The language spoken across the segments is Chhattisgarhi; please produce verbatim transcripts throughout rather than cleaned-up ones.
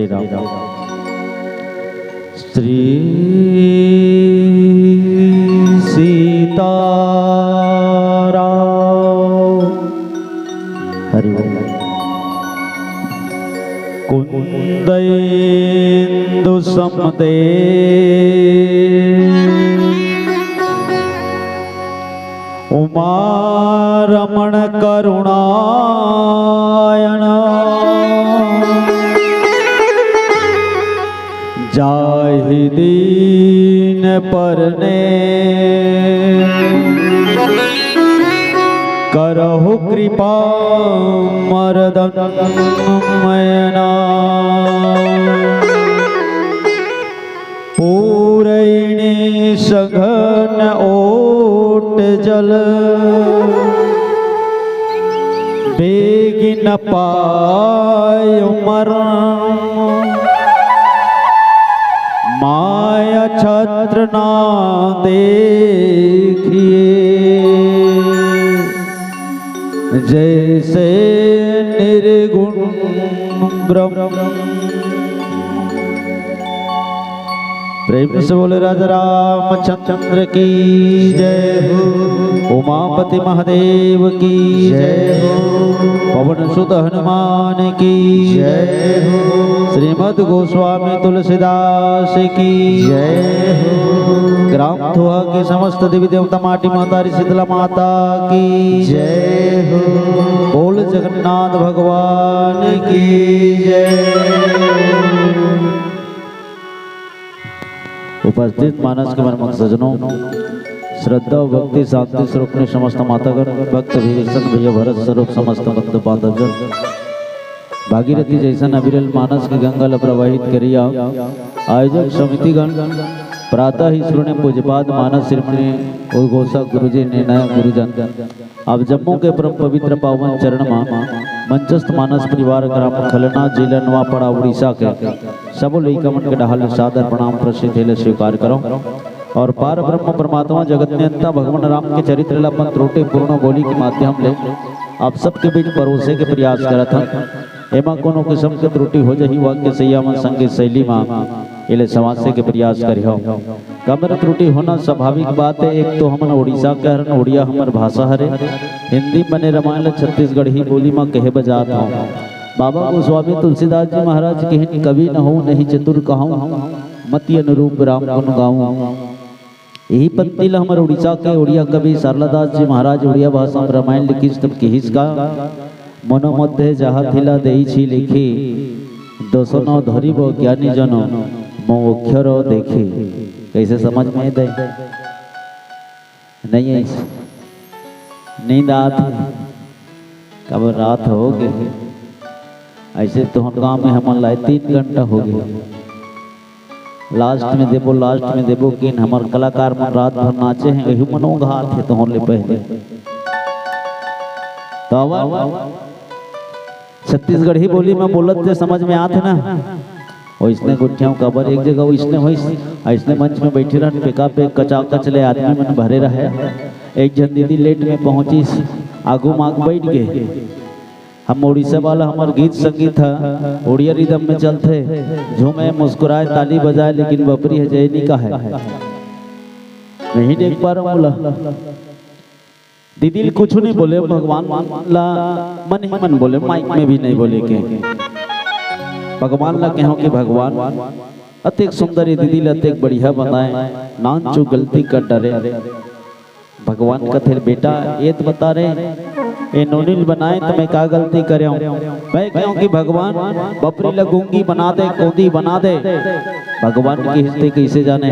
श्री राम। श्री सीताराम। हरि ओम। कुंदेंदु समदे उमा रमण करुणायण जाहि दीन परने करहु कृपा मरदन मयना। पूरैणी सघन ओट जल बेगि न पाय मरण। माया छत्र ना देखिए जैसे निर्गुण ब्रह्म। प्रेम से बोले राजा रामचंद्र की जय हो, उमापति महादेव की जय हो, पवन सुत हनुमान की जय हो, श्रीमद गोस्वामी तुलसीदास की जय हो, ग्राम थोहा की समस्त देवी देवता माटी महतारी शीतला माता की जय हो, बोल जगन्नाथ भगवान की जय। उपस्थित मानस के मर्मक सजनों, श्रद्धा और भक्ति शांति स्वरूप में समस्त मातागण, भक्त विभीषण भैया भरत स्वरूप समस्त भक्त बांधवजन, भागीरथी जैसन अविरल मानस के गंगा ल प्रवाहित करिया। आयोजक समितिगण, प्रातः ही श्रोणे पूज्यपाद मानस शिरोमणि उद्घोषक गुरुजी निर्णायक गुरुजन, आप जम्मो के परम पवित्र पावन चरण म मंचस्थ मानस परिवार ग्राम खलना, जिला नवापड़ा, उड़ीसा के सबो लइका मन के डहाल ले सादर प्रणाम प्रसिद्ध हे ले स्वीकार करो। और पार ब्रह्म परमात्मा जगत नियंता भगवान राम के चरित्र ल अपन त्रुटि पूर्ण बोली के माध्यम ले आप सबके बीच परोसे के प्रयास करत हन। एमा कोनो किस्म के त्रुटि हो जही, वाक्य सैया मन संगीत शैली म एले समासे के प्रयास करिहो। कमर त्रुटि होना स्वाभाविक बात हे। एक तो हमन उड़ीसा के हरन, उड़िया हमर भाषा हरे। हिंदी बने रमायन ल छत्तीसगढ़ी बोली म कहे बजात हौं। बाबा गोस्वामी तुलसीदास जी महाराज कहिन, "कवि न हों नहीं चतुर कहाऊं, मति अनुरूप राम गुण गाऊं।" यही पंक्ति ल हमर उड़ीसा के उड़िया कवि सारला दास जी महाराज उड़िया भाषा म रमायन लिखिस तब किहिस का, "मनो मध्ये जाहा थिला देइछि लिखि, दोसो न धरिबो ज्ञानी जनो, मो अक्षर देखि।" कैसे समझ में दे? नहीं है। नींद आत हे। काबर रात हो गे हे। ऐसे तो हम गाँव में हमन लाए तीन घंटा हो गे। लास्ट में देबो, लास्ट में देबो, किन हमर कलाकार मन रात भर नाचे हे, एहू मन ओघात हे तोहर ले पहले। तो आवा, छत्तीसगढ़ी बोली में बोलत ते समझ में आत हे ना? ओइसने गोठियाव काबर एक जगह ओइसने होइस, अइसने मंच में बैठे रहन, पेका पेक कचाकच ले आदमी मन भरे रहे। एक झन दीदी लेट में पहुंचिस, आगू माग बैठ गे। हम उड़ीसा वाला, हमर गीत संगीत ह उड़िया रिदम में चलथे, झूमे, मुस्कुराए, ताली बजाए, लेकिन बपरी ह जय नी कहे। नहीं देख पा रहा हूँ बोला। दीदी ल कुछु नहीं बोले, भगवान ला मन ही मन बोले, माइक में भी नहीं बोले के। भगवान ला कहो कि भगवान, अतेक सुंदर ये दीदी ला अतेक बढ़िया बनाए, नान चूक गलती कर डरे। भगवान कथे, "बेटा, ये तो बता रहे, ये नोनी ल बनाए तो मैं का गलती करे हूँ?" मैं कहूँ कि भगवान, बपरी ला गूंगी बना दे, कोंदी बना दे। भगवान की हिस्से कैसे जाने?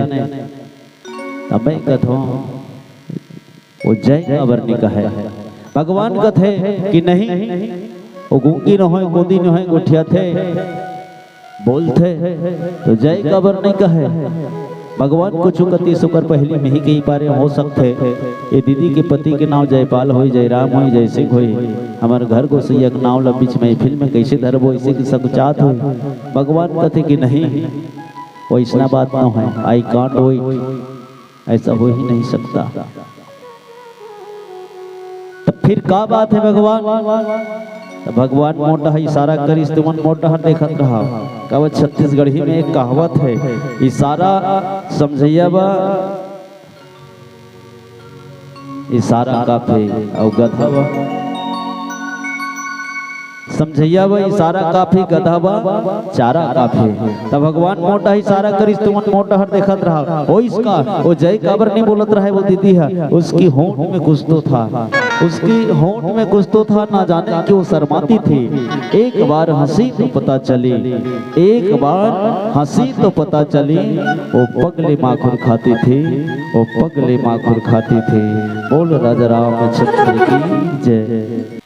तब मैं कथों, वो जय काबर नहीं कहे? भगवान कथे कि नहीं, वो गूंगी न होए, कोंदी न होए, गोठियाथे, बोलथे, तो जय काबर नहीं कहे? भगवान कुछ कति सुकर पहली में ही कही पारे हो सकथे, ये दीदी के पति के नाम जयपाल होई, जयराम होई, जयसिंह होई, हमर घर गोसैया के नाम ला बीच महफिल में कैसे धरबो, इसे की संगचात होई। भगवान कथे कि नहीं, वैसना बात न होए, I can't wait, ऐसा हो ही नहीं सकता। तो फिर का बात है भगवान? भगवान मोर डहर इशारा करिस, तुमन मोर डहर देखत रहव। काबर छत्तीसगढ़ी में एक कहावत हे, इशारा समझइया बा, इशारा काफी अउ गधा बा। समझइया बा इशारा काफी, गधा बा चारा काफी। त भगवान मोर डहर इशारा करिस, तुमन मोर डहर देखत रहव। ओ इसका, ओ जय काबर नहीं बोलत रहे वो दीदी है, उसकी होंठ में कुछ तो था, उसकी होंठ में कुछ तो था, ना जाने क्यों शर्माती थी। एक बार हंसी तो पता चली, एक बार हंसी तो पता चली, वो पगली माखुर खाती थी, वो पगली माखुर खाती थी। बोल राजा रामचंद्र की जय।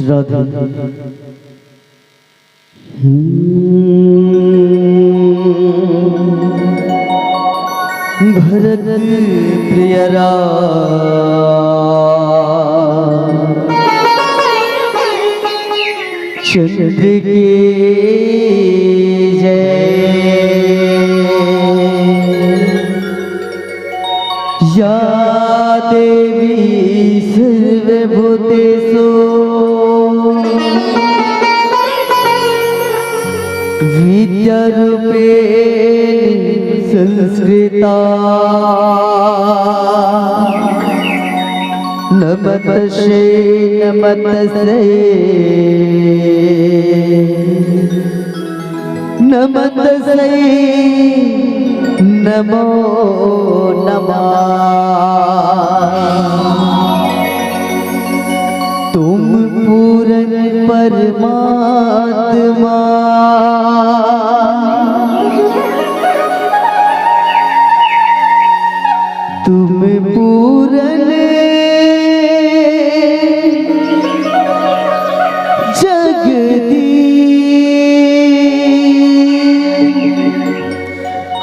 राधे। भरत प्रिय राम चंद्र की जय। या देवी सर्वभूतेषु विद्यारूपेण संस्कृता। नमस्तस्यै नमस्तस्यै नमस्तस्यै नमो नमः। तुम पूरन जगदीश,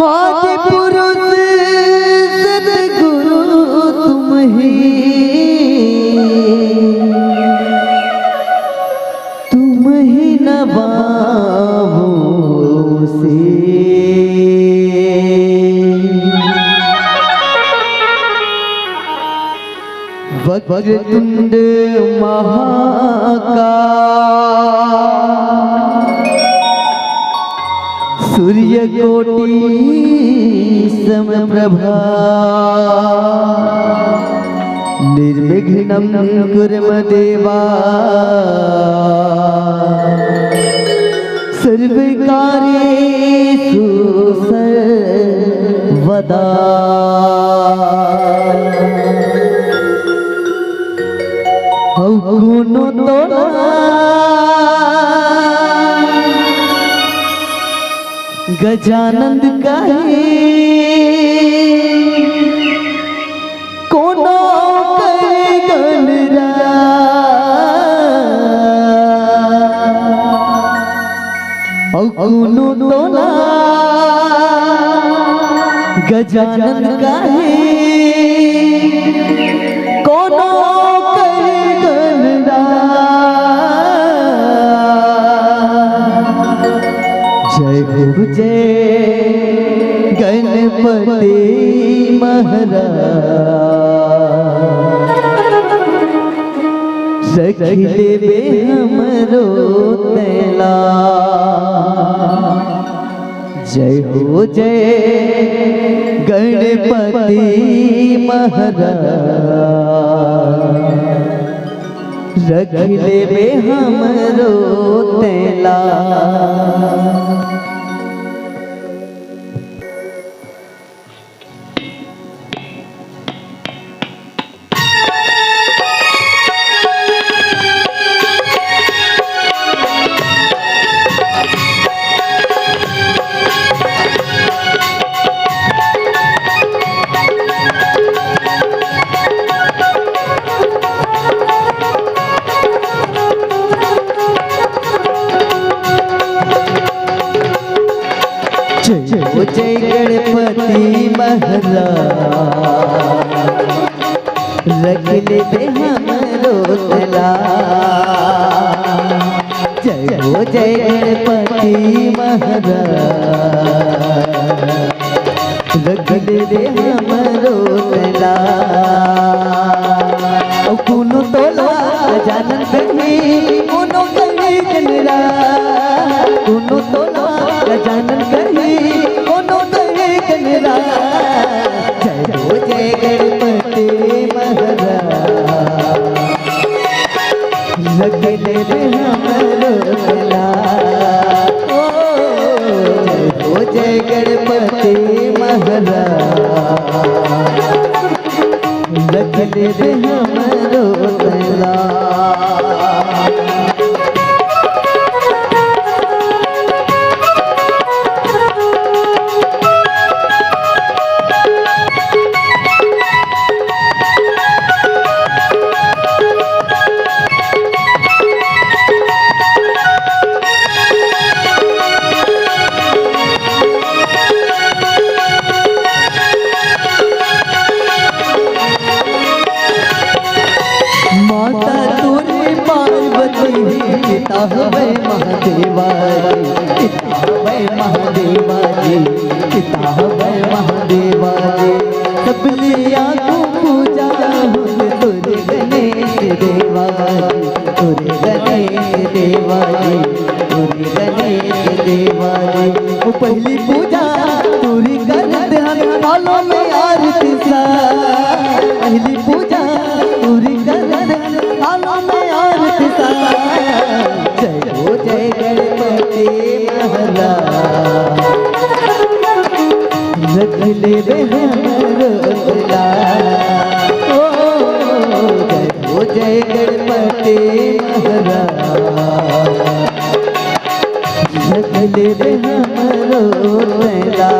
आदि पुरुष सतगुरु तुम ही, तुम ही नवाओ से। वक्रतुंड महाकाय, सूर्यकोटि समप्रभा, निर्विघ्नं कुरु मे देवा, सर्वकार्येषु सर्वदा। हौ कोनो तोला गजानंद कहे, कोनो कहे गणराज। अउ कोनो तोला गजानंद कहे, कोनो कहे गणराज। जय हो जय गणपति महाराज, रख लेबे हमरो तैला। जय हो जय गणपति महाराज, रख लेबे हमरो तैला। जय हो जय गणपति महाराज, रख लेबे हमरो तैला। जय हो जय गणपति महाराज, रख लेबे हमरो तैला। ओ कोनो तोला गजानंद कहे, कोनो कहे गणराज, कोनो तोला गजानंद कहे, कोनो कहे गणराज। जय हो जय गणपति महाराज, रख लेबे हमरो तैला। ओ, जय हो जय गणपति महाराज, रख लेबे हमरो तैला। माता तोरे पार्वती, पिता हवे महादेवा जी, पिता हवे महादेवा जी, पिता हवे महादेवा जी। सबले आगू पूजा होथे तोरे गणेश देवा जी, तोरे गणेश देवा जी, तोरे गणेश देवा जी। ओ पहली पूजा तोरे करत हन, आलो में आरती सा। पहली पूजा तोरे करत हन, आलो में आरती सा। जय हो जय गणपति महाराज, रख लेबे हमरो तैला। ओ, जय हो जय गणपति महाराज, रख लेबे हमरो तैला।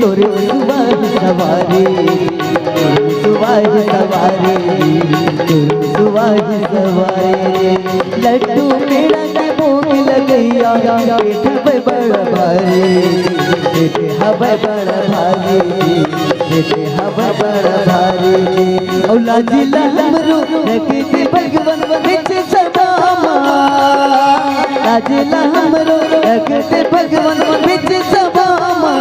तोरे सुबह सवारी, सुबह सवारी, सुबह सवारी। लड्डू पेड़ा के भोग लगैया, पेट हवे बड़ भारी, पेट हवे बड़ भारी, पेट हवे बड़ भारी। ओ लाजिला हमरो रख दे भगवान बिच सभा मा, लाजिला हमरो रख दे भगवान बिच सभा मा।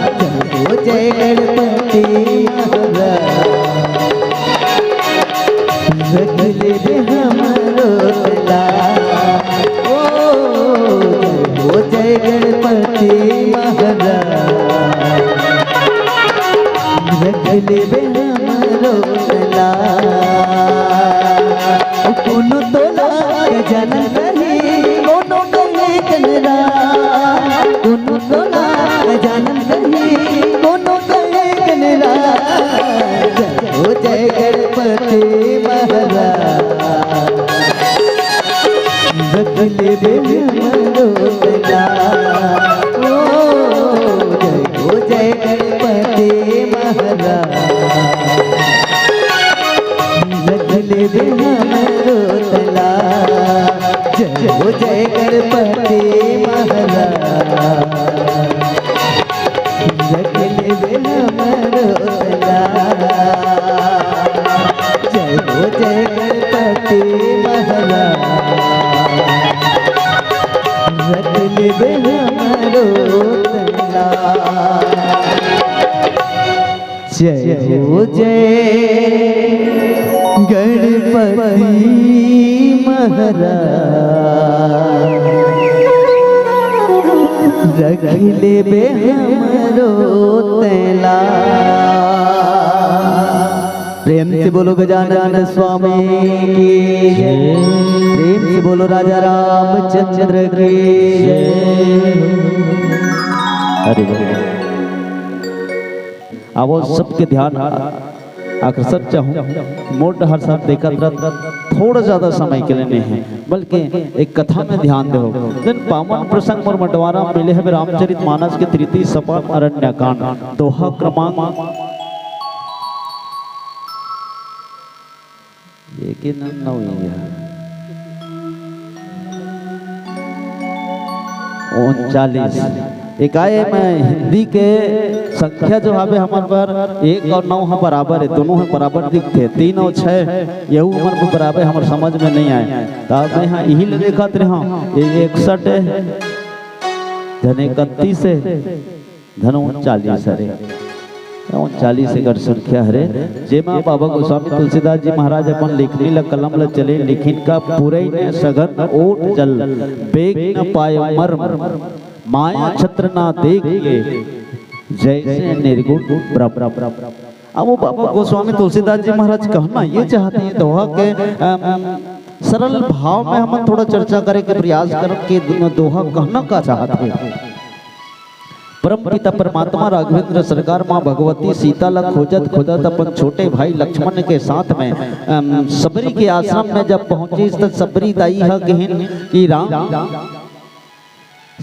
जय हो जय गणपति महाराज, रख ले दे हमरो ला। ओ, जय हो जय गणपति महाराज, रख ले दे हमरो ला। कोनो तोला के जानत नहीं, कोनो कहे कनरा। कोनो तोला के जानत नहीं, कोनो कहे कनरा। जय हो जय गणपति महाराज, रख ले दे हमरो ला। ओ, जय हो जय गणपति महाराज, रख ले दे हमरो ला। जय हो जय गणपति महाराज, रख ले दे हमरो ला। जय हो जय गणपति महाराज, रख ले दे हमरो ला। जय हो जय गणपति महाराज, रख ले बे हमरो तेला। प्रेम से बोलो गजानन स्वामी की। प्रेम से बोलो राजा रामचंद्र की। हरि बोल। अब वो सबके ध्यान आकर्षण चाहूँ। मोर डहर सब देखत रह, थोड़ा ज्यादा समय के लिए नहीं है, बल्कि एक कथा में ध्यान दो। दिन पावन प्रसंग मोर मंडवारा मिले हवे रामचरित मानस के तृतीय सपन अरण्यकांड, दोहा क्रमांक ये के नाम ना हुई है। उनचालीस। एकाए में हिंदी के संख्या जो हवे हमर बर एक और नौ ह बराबर है, दोनों ह बराबर दिखथे, तीन और छः यहू हमर बर बराबर हमर समझ में नहीं आए। तब मैं हाँ यही ले देखत रहा, ये इकसठ है, जने इकतीस है। धन उनचालीस हरे। उनचालीस एकर संख्या हरे, जेमा बाबा गोस्वामी तुलसीदास जी महाराज अपन लेखनी ल कलम ल चले, लिखिन का पुरई ने सघन ओट जल, बेग न पायो मर्म, माया छत्र ना देख के, जैसे निर्गुण ब्रह्म। अब वो बाबा गोस्वामी तुलसीदास जी महाराज कहना ये चाहते हैं दोहा के, अम, सरल भाव में हम थोड़ा चर्चा करे के प्रयास करब कि दोहा कहना का चाहत हे। परम पिता परमात्मा राघवेंद्र सरकार माँ भगवती सीता ला खोजत खोजत अपन छोटे भाई लक्ष्मण के साथ में, अम, सबरी के आश्रम में जब पहुंचिस त सबरी दाई ह कहिन कि राम,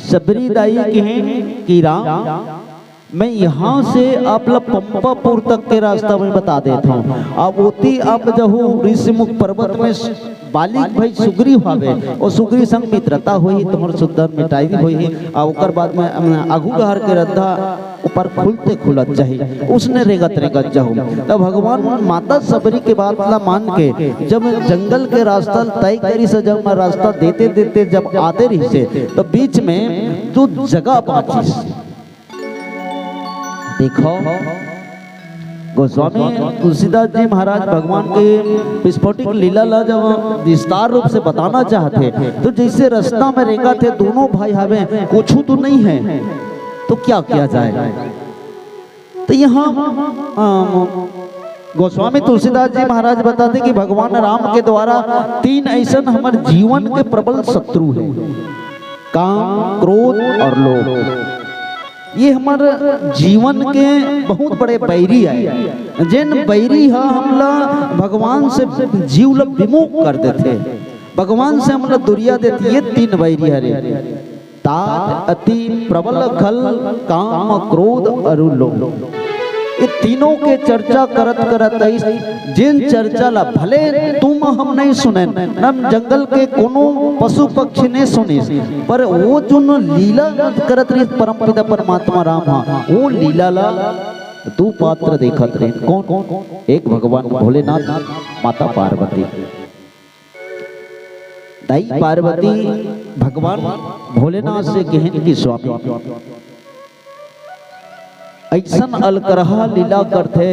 सबरी दाई कहिन कि राम, मैं यहाँ से आप ला पंपापुर तक के रास्ता मैं बता देत हूँ। अब ओती आप जहू ऋषिमुख पर्वत में बालिक भाई सुग्रीव हवे, ओ सुग्रीव संग मित्रता होही, तुम्हर सुद्धा मिटाई होही, आ ओकर बाद में, अम, आगू डहर के रद्दा ऊपर खुलते खुलत जाही, उसने रेंगत रेंगत जाहू। तब भगवान माता सबरी के बात ला मान के जब जंगल के रास्ता तय करिस, जब रास्ता देते देते जब आते रहिसे, तो बीच में दू जगह बाँचिस। देखो, गोस्वामी तुलसीदास जी महाराज भगवान के विस्फोटिक लीला ला जब विस्तार रूप से बताना चाहत हे, तो जैसे रास्ता में रेंगत हे, दोनों भाई हवे, कुछ तो नहीं है, तो क्या किया जाए? तो यहाँ, अम, गोस्वामी तुलसीदास जी महाराज बताथे कि भगवान राम के द्वारा तीन ऐसन हमर जीवन के प्रबल शत्रु हे, काम, क्रोध और लोभ। ये हमर जीवन के बहुत बड़े बैरी आय, जेन बैरी ह हमला भगवान से जीव ला विमुख कर देथे, भगवान से हमला दुरिया देथे। ये तीन बैरी हरे। ताज अति प्रबल खल, काम क्रोध अरु लोभ। ये तीनों के चर्चा करत करत अइस, जेन चर्चा ला भले तुम हम नहीं सुनेन, न जंगल के कोनो पशु पक्षी नहीं सुनिस, पर वो जोन लीला करत रहिस परमपिता परमात्मा राम हा, वो लीला ला दू पात्र देखत रहिन। कौन? एक भगवान भोलेनाथ, माता पार्वती। दाई पार्वती भगवान भोलेनाथ से कहिन कि स्वामी, अइसन अलकरहा लीला करथे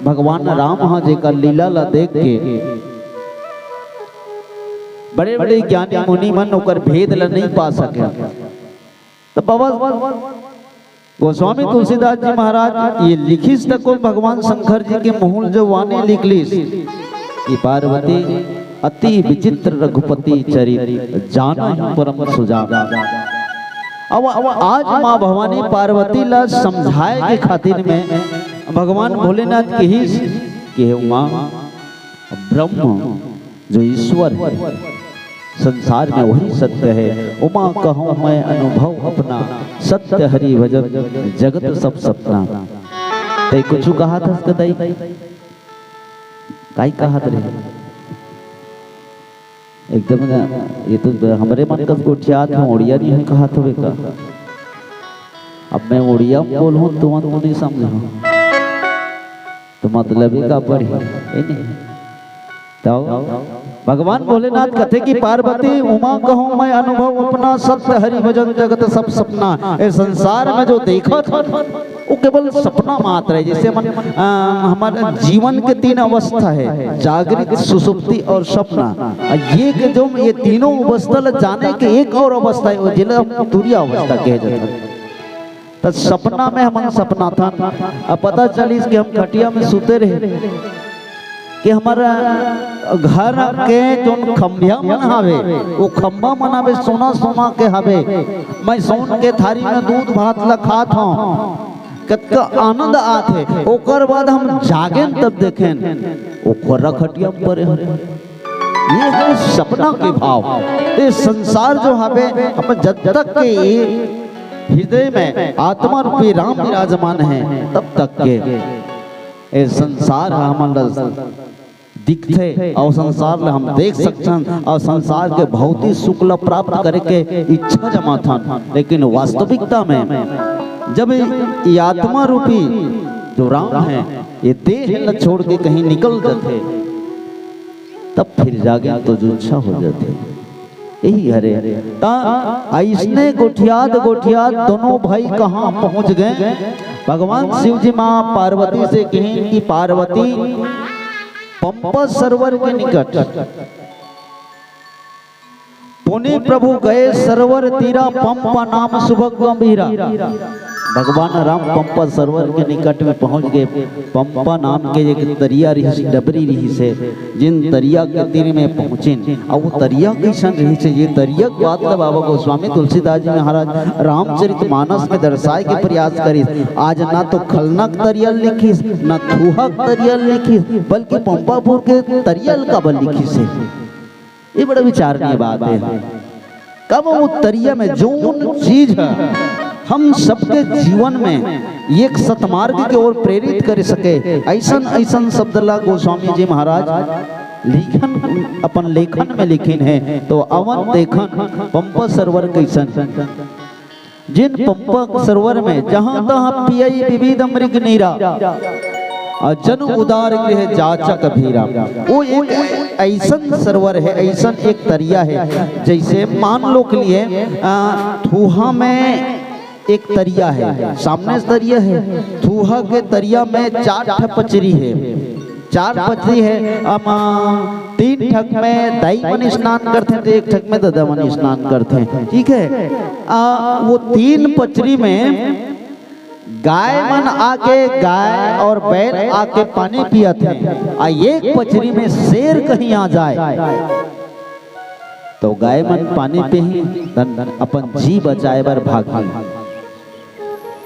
भगवान राम हा, जेकर लीला ला देख के बड़े बड़े ज्ञानी मुनि मन ओकर भेद ला नहीं पा सके। तो बाबा गोस्वामी तुलसीदास जी महाराज ये लिखिस, त कोई भगवान शंकर जी के मुहुल जो वाणी लिखलिस कि पार्वती अति विचित्र रघुपति चरित, जानहि परम सुजान। अब, अब आज माँ भवानी पार्वती ला समझाए के खातिर में भगवान भोलेनाथ कहिस कि हे उमा, ब्रह्म जो ईश्वर है, संसार में वही सत्य है। उमा कहूँ मैं अनुभव अपना, सत्य हरि भजन जगत सब सपना। ते कुछ कहा था उसके दाई? काई कहा था रे? एकदम ना, ये तो हमरे मन कस गोठियात हो, ओड़िया नहीं है कहा था का? अब मैं ओड़िया में बोलूँ, तुमन तो नहीं समझो। तो मतलब ही का पड़ी, है नहीं? तो भगवान भोलेनाथ कथे कि पार्वती उमा कहूँ मैं अनुभव अपना, सत्य हरि भजन जगत सब सपना। ए संसार में जो देखत, वो केवल सपना मात्र है। जैसे मन, आ, हमारे जीवन के तीन अवस्था है, जागृत, सुसुप्ति और सपना। आ, ये के जो ये तीनों अवस्था ल जाने के एक और अवस्था है, वो जिला हम तुरिया अवस्था कहे जाता है। त सपना में हमन सपनाथन, अब पता चलिस कि हम खटिया में सुते रहे कि हमर घर के जोन खंभिया मन हावे, वो खंभा मन हावे, सोना सोना के हावे। मैं सोन के थारी में दूध भात ला खात हूँ, कतका आनंद आथे। ओकर बाद हम जागेन तब देखेन, वो कोर्रा खटिया में परे हवे। ये है सपना के भाव। ये संसार जो हवे, हम जब तक के ये हृदय में आत्मा रूपी राम विराजमान है, तब तक के ये संसार ह हमन ल दिखथे और संसार ल हम देख सकथन और संसार के भौतिक सुख ल प्राप्त करे के इच्छा जमाथन। लेकिन वास्तविकता में जब ये आत्मा रूपी जो राम है, ये देह ल छोड़ के कहीं निकल जाथे, तब फिर जागे तो जुच्छा हो जाथे। यही हरे। ता अइसने गोठियात गोठियात दोनों भाई कहाँ पहुँच गए? भगवान शिव जी माँ पार्वती से कहिन कि पार्वती, पंपा सरोवर के निकट पुनि प्रभु गए सरोवर तीरा, पंपा नाम सुभग गंभीरा। भगवान राम पंपा सरोवर के निकट में पहुंच गए। पंपा नाम के एक तरिया रिहिस, डबरी रिहिस हे, जिन तरिया के तीर में पहुंचिन, अउ वो तरिया कइसन रिहिस हे, ये तरिया के बात ल बाबा गोस्वामी तुलसीदास जी महाराज रामचरित मानस में दर्शाए के प्रयास करिस। आज ना तो खलना के तरिया ल लिखिस, ना थूहा के तरिया ल लिखिस, बल्कि पंपापुर के तरिया ल काबर लिखिस हे। ये बड़ा विचारणीय बात है। कब वो तरिया में जोन चीज है, हम सबके जीवन में एक सतमार्ग की ओर प्रेरित कर सके, ऐसन ऐसन शब्द ला गोस्वामी जी महाराज लिखन, अपन लेखन में लिखिन है। तो अवन देखन पंपा सरोवर कैसन है। जिन पंपा सरोवर में जहाँ तहाँ पियई विविध मृग नीरा, अउ जन उदार गृह जाचक भीरा। वो एक ऐसन सरोवर है, ऐसन एक तरिया है, जैसे मान लो के लिए, आ, थूहा में एक तरिया है, सामने से तरिया है, थूहा के तरिया में चार ठे पचरी है। चार पचरी है, अमा तीन ठक में दाई मन स्नान करथे, तो एक ठक में ददा मन स्नान करथे। ठीक है, आ, वो तीन पचरी में गाय मन आके, गाय और बैल आके पानी पियत हे, आ एक पचरी में शेर कहीं आ जाए, तो गाय मन पानी पीही, तन अपन जी बचाए बर भागही।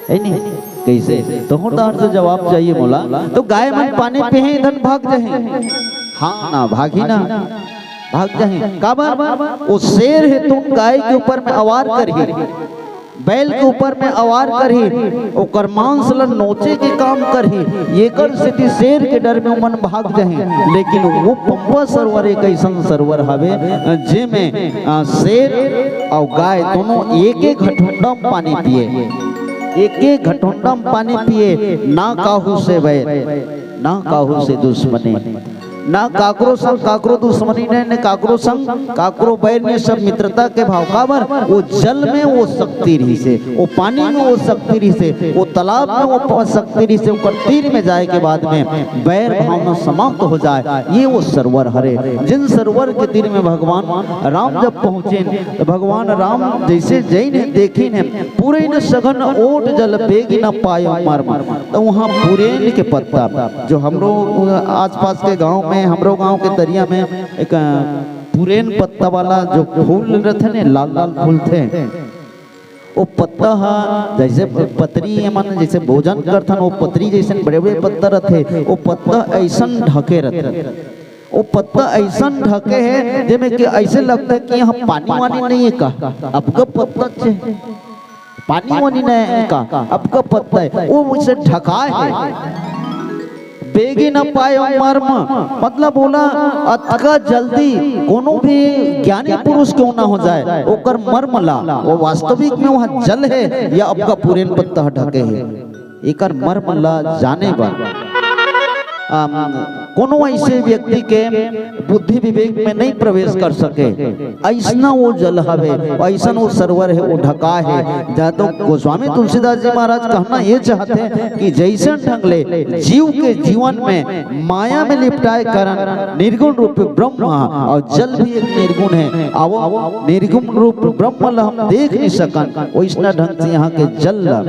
है नहीं? कैसे? तोहर डाहर से जवाब चाहिए मोला। तो गाय मन पानी पीही, धन भाग जाही। हाँ ना, भागही ना। भाग जाही। काबर? वो शेर हे, तो गाय के ऊपर में अवार करही, बैल के ऊपर में अवार करही, ओकर मांस ल नोचे के काम करही। एकर सेती शेर के डर में ओमन भाग जाही। लेकिन वो पंपा सरोवर एक अइसन सरोवर हवे, जेमे, अ, शेर अउ गाय दोनों एक एक घटुंडा म पानी पिए, एक एक घटुंडा म पानी पिए, ना काहू से बैर, ना काहू से दुश्मनी, ना काकरो संग काकरो दुश्मनी नहीं, ने काकरो संग काकरो बैर नहीं, सब मित्रता के भाव। काबर? वो जल में वो शक्ति रहिसे, वो पानी में वो शक्ति रहिसे, वो तालाब में वो प-, शक्ति रहिसे, ओकर तीर में जाए के बाद में बैर भावना समाप्त हो जाए। ये वो सरोवर हरे, जिन सरोवर के तीर में भगवान राम जब पहुँचे, तो भगवान राम जैसे जइन हे, देखिन हे, पुरैन सघन ओट जल बेगि न पायो मर्म। तो वहाँ पुरैन के पत्ता, जो हमरो आसपास के गांव में, हमरो गांव के तरिया में एक, अ, पुरैन पत्ता वाला जो फूल रथे ने, लाल लाल फूल थे, वो पत्ता हा जैसे पतरी, ये मन जैसे भोजन करथन, वो पतरी जैसे बड़े-बड़े पत्ता रथे, वो पत्ता ऐसन ढके रथे। वो पत्ता ऐसन ढके हे, जेमे कि ऐसे लगथे कि यहाँ पानी वानी नहीं है का, अबका पत्ता चे, पानी वानी नहीं है का, अबका पत्ता है, वो उसे ढकाए हे। बेगि न पायो मर्म, मतलब ओला अतका जल्दी कोनो भी ज्ञानी पुरुष क्यों ना हो जाए, ओकर मर्म ला, वो वास्तविक में वहाँ जल है या अबका पुरैन पत्ता ढके है, एकर मर्म ला जाने बर, अम, कोनो ऐसे व्यक्ति के बुद्धि विवेक में नहीं प्रवेश कर सके, ऐसना वो जल हवे, ऐसन वो सरोवर है, वो ढका है। जा तो गोस्वामी तुलसीदास जी महाराज कहना ये चाहते हैं कि जैसन ढंग ले जीव के जीवन में माया में लिपटाए कारण निर्गुण रूप ब्रह्म और जल भी एक निर्गुण है, और वो निर्गुण रूप ब्रह्म ला हम देख नहीं सकन, वैसना ढंग से यहाँ के जल ला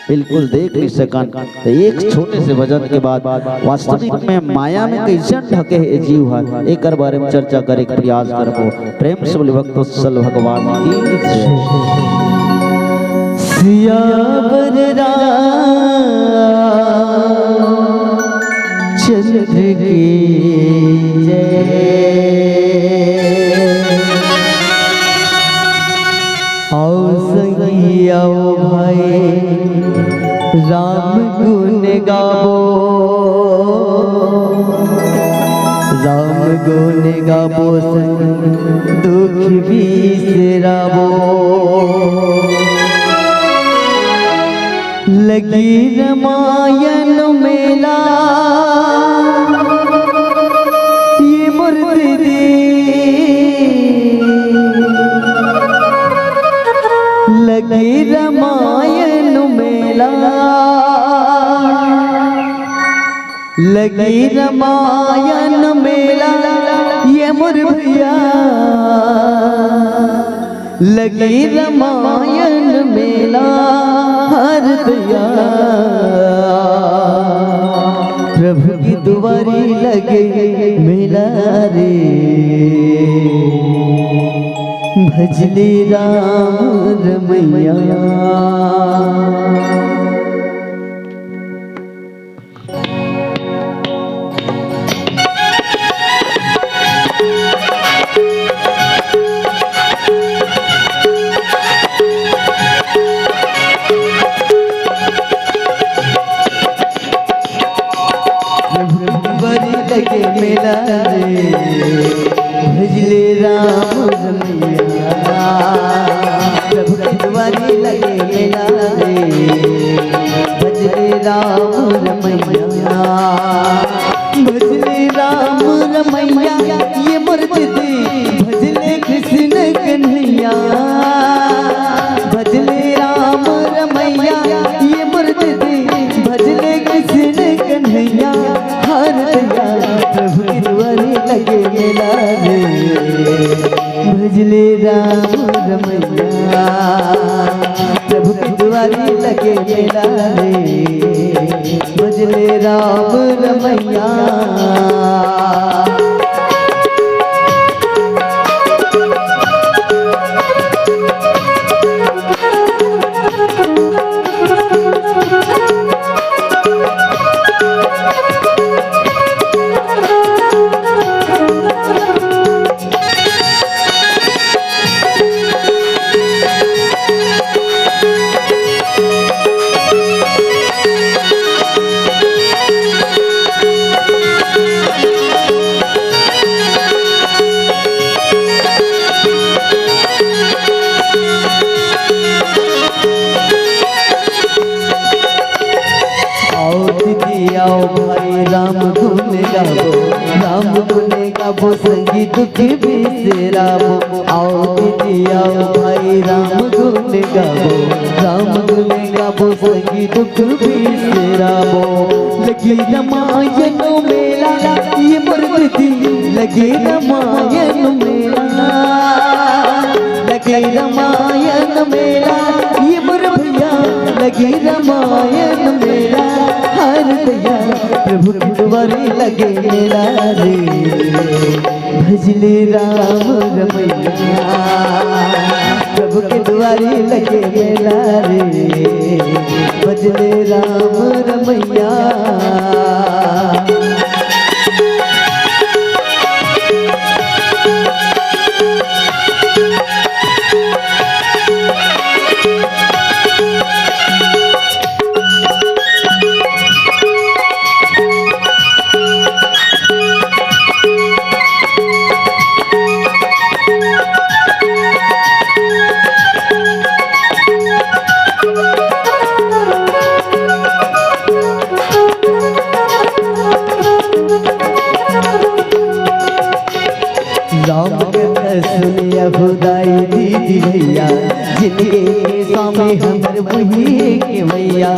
बिल्कुल देख नहीं सकन। तो एक छोटे से भजन के बाद वास्तविक में माया में कैसे ढके है जीव है, एकर बारे में चर्चा करे के प्रयास करबो। प्रेम से बोले भक्तवत्सल भगवान की जय। सियावर रामचंद्र की जय। आओ संगी आओ भाई, राम गुण गावो, राम गुण गावो, संग दुख बिसरावो। लगी रमायन मेला, ये मोर दीदी। लगी रमायन मेला, लगी रमायन मेला, ये मोर भैया। लगी रमायन मेला हर दया, प्रभु की दुआरी लगे मेला रे। भजले राम रमैया। प्रभु की दुआरी लगे मेला रे, भजले राम रमैया। प्रभु की दुआरी लगे मेला रे, भजले राम रमैया। भजले राम रमैया, ये मोर दीदी, भजले कृष्ण कन्हैया। भजले राम रमैया, ये मोर दीदी, भजले कृष्ण कन्हैया। हर दया प्रभु की दुआरी लगे मेला रे, भजले राम रमैया। प्रभु की दुआरी लगे मेला रे, भजले राम रमैया। आओ भाई राम गुण गावो, राम गुण गावो, संगी दुख बिसरावो। आओ दीदी आओ भाई राम गुण गावो, राम गुण गावो, संगी दुख बिसरावो। लगे रमायन मेला ये मोर दीदी, लगे रमायन मेला, लगे रमायन मेला ये मोर भैया, लगे रमायन मेला। हर दया प्रभु के दुआरे लगे मेला रे, भजले राम रमैया। प्रभु के दुआरे लगे मेला रे, भजले राम रमैया। राम कथा सुने अहो दाई दीदी भैया, जिनके स्वामी हमर वही के भैया।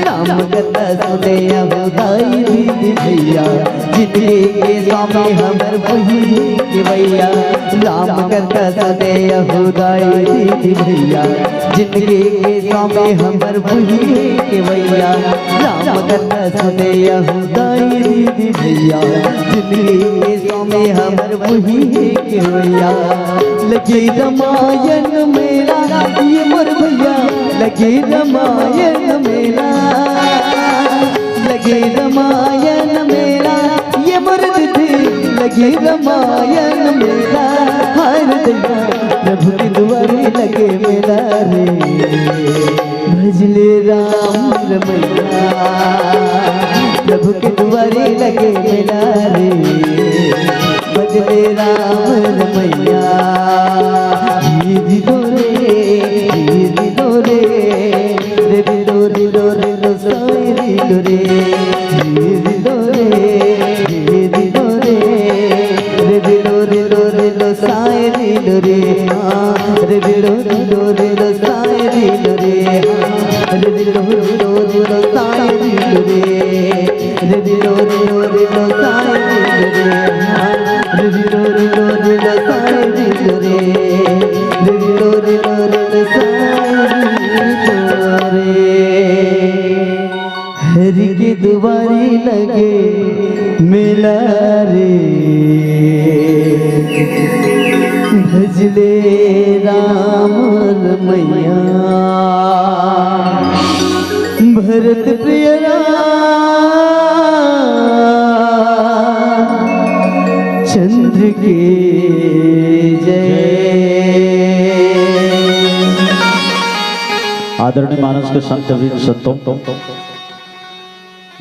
राम कथा सुने अहो दाई दीदी भैया, जिनके स्वामी हमर वही के भैया। राम कथा सुने अहो दाई दीदी भैया, जिनके स्वामी हमर वही के भैया। राम कथा सुने अहो दाई दीदी भैया, जिनके स्वामी हमर वही के भैया। लगे रमायन मेला ये मोर भैया, लगे रमायन मेला, लगे रमायन मेला ये मोर दीदी, लगे रमायन मेला। हर दया प्रभु के दुआरे लगे मेला रे, भजले राम रमैया। प्रभु के दुआरे लगे मेला रे, भजले राम रमैया। धीर लो रे, धीर लो रे, रे रे लो रे लो रे लो साई रे लो रे। धीर लो रे, धीर लो रे, रे रे लो रे लो रे लो साई रे लो रे। हाँ, रे रे लो रे लो रे लो साई रे लो रे। हाँ, रे रे लो रे लो रे लो साई रे लो रे। रे रे लो रे लो रे लो साई रे लो रे। हाँ, रे रे लो रे लो रे लो साई रे लो रे। रे रे लो रे लो रे लो साई रे लो रे। हरि के दुआरी लगे मेला रे, भजले राम रमैया। भरत प्रिय राम चंद्र के जय। आदरणीय मानस के संत वीर संतों,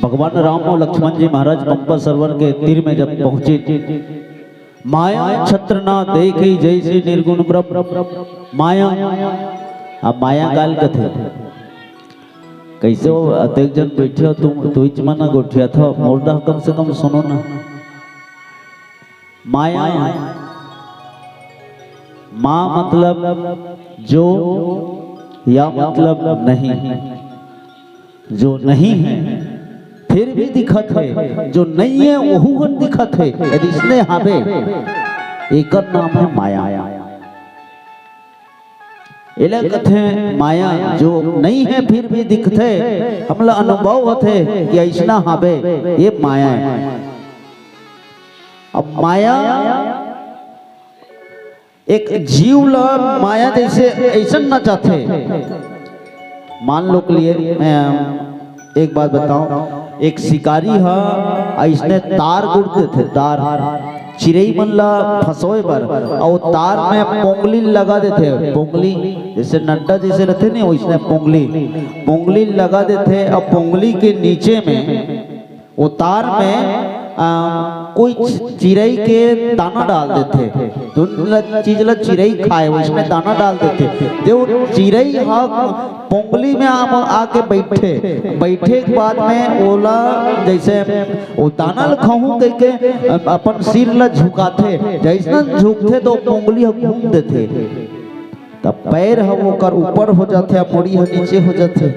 भगवान राम और लक्ष्मण जी महाराज पंपा सरोवर के तीर में जब पहुंचे, माया छत्र ना देखे जैसे निर्गुण ब्रह्म। माया, अब माया काल कथे। कैसे हो, अतेक जन बैठे हो तुम, तुहिच मन गोठिया था, मोर दा कम से कम सुनो ना। माया, माँ मतलब जो, या मतलब नहीं, जो नहीं है फिर भी दिखत है, जो नहीं है ओहू हन दिखत है। यदि इसने हावे, एकर नाम है माया। एला कथे माया, जो नहीं है फिर भी दिखथे, हमला अनुभव होथे कि अइसना हावे, ये माया है। अब माया एक जीव ला माया जैसे अइसन नचाथे। मान लो के लिए मैं एक बात बताऊं, एक शिकारी हा अइसने तार गुड़ देथे, तार चिरई मन ला फंसोए बर, अउ तार में पोंगली लगा देथे। पोंगली जैसे नड्डा जैसे रहथे नहीं, वैसने पोंगली, पोंगली लगा देथे। अब पोंगली के नीचे में, वो तार में आ, कोई चि-, चिरई के दाना डाल देथे, जोन ल-, चीज ला चिरई खाए, वइसने दाना डाल देथे। ते वो चिरई ह पोंगली में आ, आके बइठे, बइठे के बाद में ओला जइसे वो दाना ल खाहूं कहिके अपन सिर ला झुकाथे, जइसने झुकथे त वो पोंगली ह घूम देथे। त पैर ह ओकर ऊपर हो जाथे, आ मुड़ी ह नीचे हो जाथे,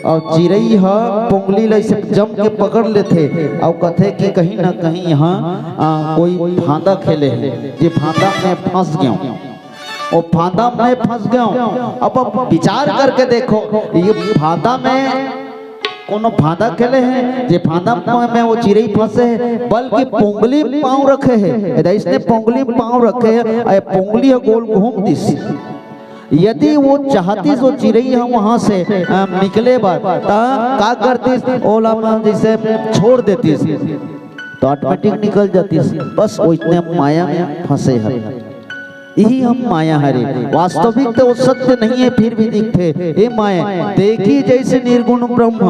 अउ चिरई ह पोंगली ल अइसे जम के पकड़ लेथे, अउ कथे कि कहीं ना कहीं यहाँ, आ, कोई फांदा खेले हे, जे फांदा में फंस गेंव, वो फांदा में फंस गेंव। अब, अब विचार करके देखो, ये फांदा में कोनो फांदा खेले हे, जे फांदा में वो चिरई फंसे हे, बल्कि पोंगली में पाँव रखे हे, अइसने पोंगली में पाँव रखे हे, अउ पोंगली ह गोल घूम दिस। यदि वो चाहतिस, वो चिरई ह वहां से, अ, निकले बर, त का करतिस? ओला मन जइसे छोड़ देतिस, त automatic निकल जातिस। बस वइसने माया में फंसे हरे। यही हम माया हरे। वास्तविक त वो सत्य नहीं हे, फिर भी दिखथे। ए माया, देखी जइसे निर्गुण ब्रह्म।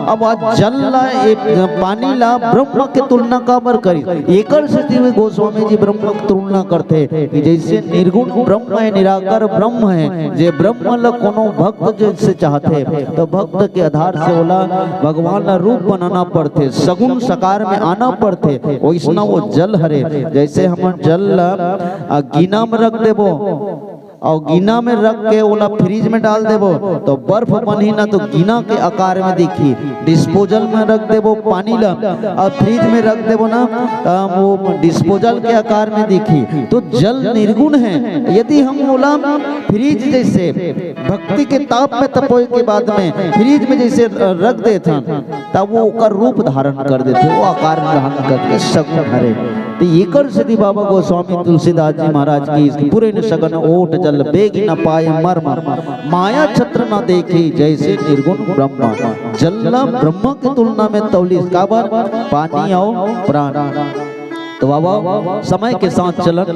अब आज जल ला, ए, पानी ला ब्रह्म के तुलना काबर करिस? एकर सेती भी गोस्वामी जी ब्रह्म के तुलना करथे कि जइसे निर्गुण ब्रह्म हे, निराकार ब्रह्म हे, जे ब्रह्म ल कोनो भक्त जइसे चाहथे, त भक्त के आधार से ओला भगवान ल रूप बनाना पड़थे, सगुण साकार में आना पड़थे। वइसना वो जल हरे, जइसे हमन जल ल, आ, गिना में रख देबो, अउ गिना में रख के ओला फ्रिज में डाल देबो, त बर्फ बनही ना, त गिना के आकार में दिखही। डिस्पोजल में रख देबो पानी ला, अउ फ्रिज में रख देबो ना, त वो डिस्पोजल के आकार में दिखही। त जल निर्गुण हे। यदि हम ओला फ्रिज जइसे भक्ति के ताप में तपोए के बाद में फ्रिज में जइसे रख देथन, तब वो ओकर रूप धारण कर देथे, वो आकार धारण करके सगुण हरे। त एकर सेती बाबा गोस्वामी तुलसीदास जी महाराज की इसकी पूरे न सकन ओट जल बेग न पाए मर्म, माया छत्र न देखी जइसे निर्गुण ब्रह्म। जल ला ब्रह्म के तुलना में तौलिस, काबर? पानी अउ प्राण। त बाबा समय के साथ चलन,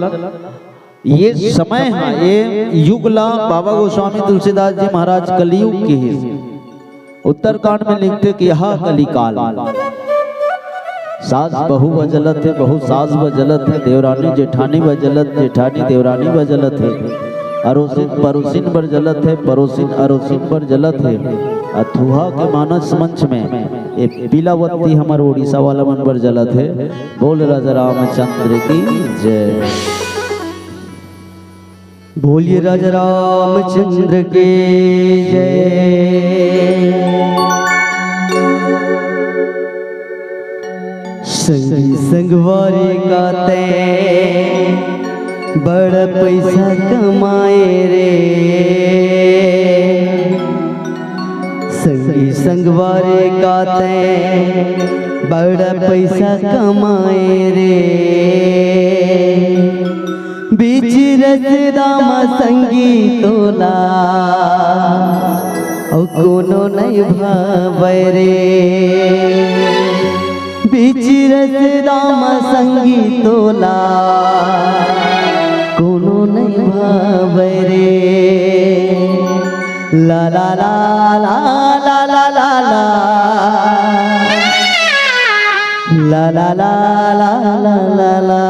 ये समय ह, ये युग ला बाबा गोस्वामी तुलसीदास जी महाराज कलयुग किहिस। उत्तरकांड में लिखथे कि यह कलिकाल। सास बहू बर जलत हे, बहू सास बर जलत हे, देवरानी जेठानी बर जलत, जेठानी देवरानी बर जलत हे, अरोसिन परोसिन बर जलत हे, परोसिन अरोसिन बर जलत हे। अथुहा के मानस मंच में ये पीलावती हमर उड़ीसा वाला मन बर जलत हे। बोल राजा रामचंद्र की जय। बोलिए राजा रामचंद्र की जय। संगी संगवारी का तैं बड़ पैसा कमाए रे, संगी संगवारी का तैं बड़ पैसा कमाए रे। बीच रस्ता म संगी तोला अउ कोनो नइ भावय रे। बीच रस्ता म संगी तोला कोनो नइ भावय रे। ला ला ला। ला ला ला ला ला ला।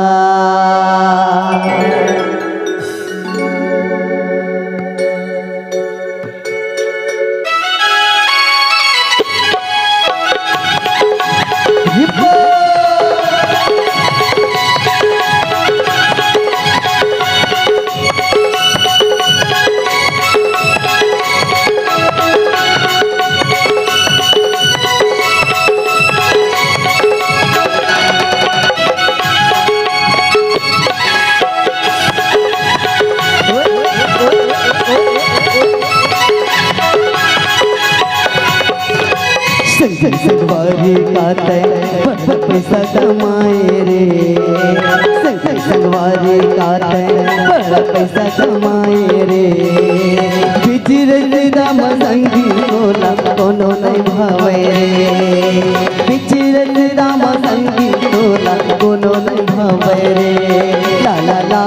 संगी संगवारी का तैं बड़ पैसा कमाए रे, संगी संगवारी का तैं बड़ पैसा कमाए रे। बीच रस्ता म संगी तोला कोनो नइ भावय रे, बीच रस्ता म संगी तोला कोनो नइ भावय रे। ला ला ला।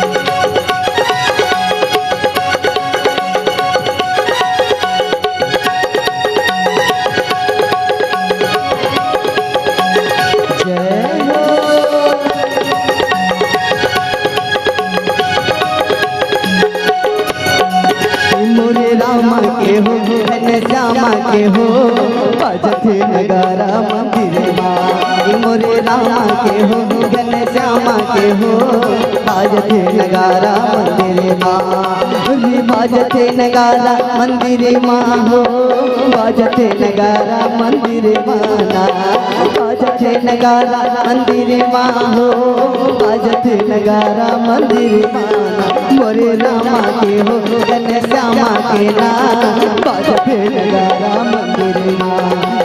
श्यामा के हो, बाजथे नगारा मंदिर मा। ए मोरे रामा के हो, घनश्यामा के हो, बाजथे नगारा मंदिर मा। अरे बाजथे नगारा मंदिर मा हो, बाजथे नगारा मंदिर मा ना। बाजथे नगारा मंदिर मा हो, बाजथे नगारा मंदिर मा ना। मोरे रामा के हो, घनश्यामा के ना, बाजथे नगारा मंदिर मा।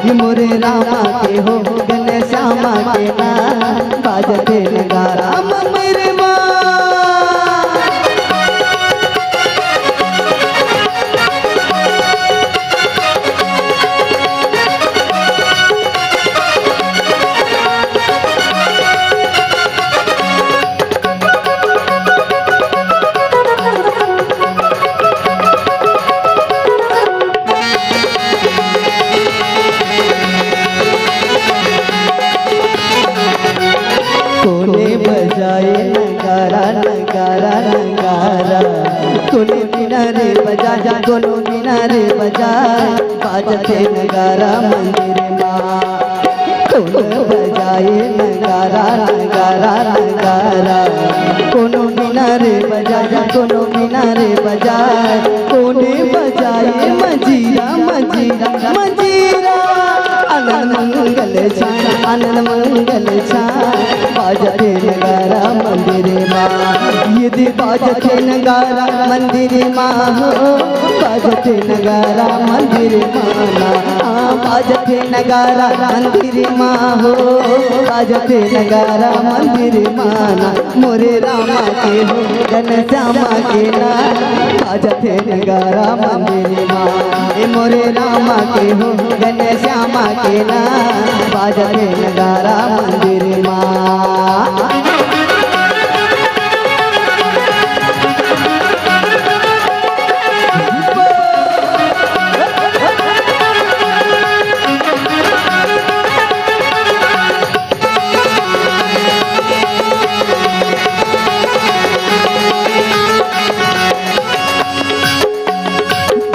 ये मोरे रामा के हो, घनश्यामा के ना, बाजथे नगारा मंदिर मा। कोने बजाए नगारा, नगारा, नगारा। कोने बिना रे बजा, कोनो बिना रे बजा, बाजथे नगारा मंदिर मा। कोने बजाए नगारा, नगारा, नगारा। कोनो बिना रे बजा, कोनो बिना रे बजा। कोने बजाए मजीरा, मजीरा, मजीरा। आनंद मंगल छा, आनंद मंगल छा, बाजथे नगारा मंदिर मा। यदि बाजथे नगारा मंदिर मा हो, बाजथे नगारा मंदिर मा ना। आ, बाजथे नगारा मंदिर मा हो, बाजथे नगारा मंदिर मा ना। मोरे रामा के हो, घनश्यामा के ना, बाजथे नगारा मंदिर मा। ए मोरे रामा के हो, घनश्यामा के ना, बाजथे नगारा मंदिर मा।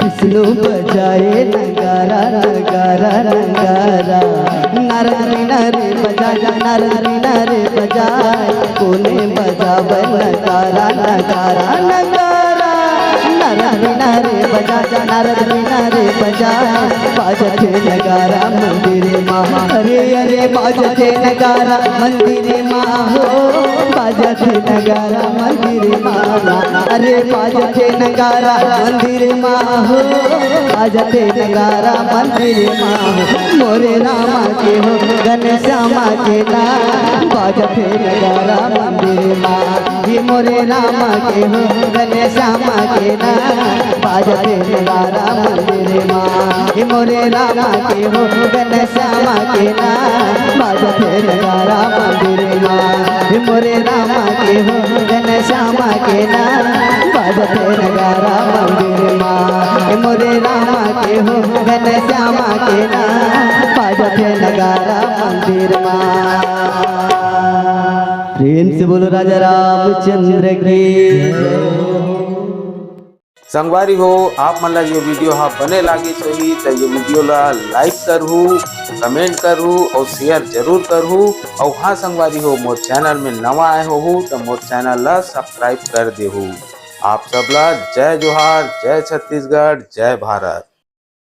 विष्णु बजाए नगारा, नगारा, नगारा। नारद बिना रे बजा, नारद बिना रे बजा। कोने बजावे नगारा, नगारा, नगारा। नारद बिना रे बजा, नारद बिना रे बजा। बाजथे नगारा मंदिर मा। अरे, अरे, बाजथे नगारा मंदिर मा हो, बाजथे नगारा मंदिर मा ना। अरे बाजथे नगारा मंदिर मा हो, बाजथे नगारा मंदिर मा हो। मोरे रामा के हो, घनश्यामा के ना, बाजथे नगारा मंदिर मा। ये मोरे रामा के हो, घनश्यामा के ना, बाजथे नगारा मंदिर मा। ये मोरे रामा के हो, घनश्यामा के ना, बाजथे नगारा मंदिर मा। हे मोरे रामा के हो, घनश्यामा के ना, बाजथे नगारा मंदिर मा। हे मोरे रामा के हो, घनश्यामा के ना, बाजथे नगारा मंदिर मा। प्रेम से बोलो राजा रामचंद्र की जय। संगवारी हो, आप मन ला ये वीडियो हा बने लागिस होही त ये वीडियो ला like करहू, comment करहू और share जरूर करहू। और हाँ संगवारी हो, मोर channel में नवा आए होहू त मोर channel ला subscribe कर देहू। आप सब ला जय जोहार, जय छत्तीसगढ़, जय भारत।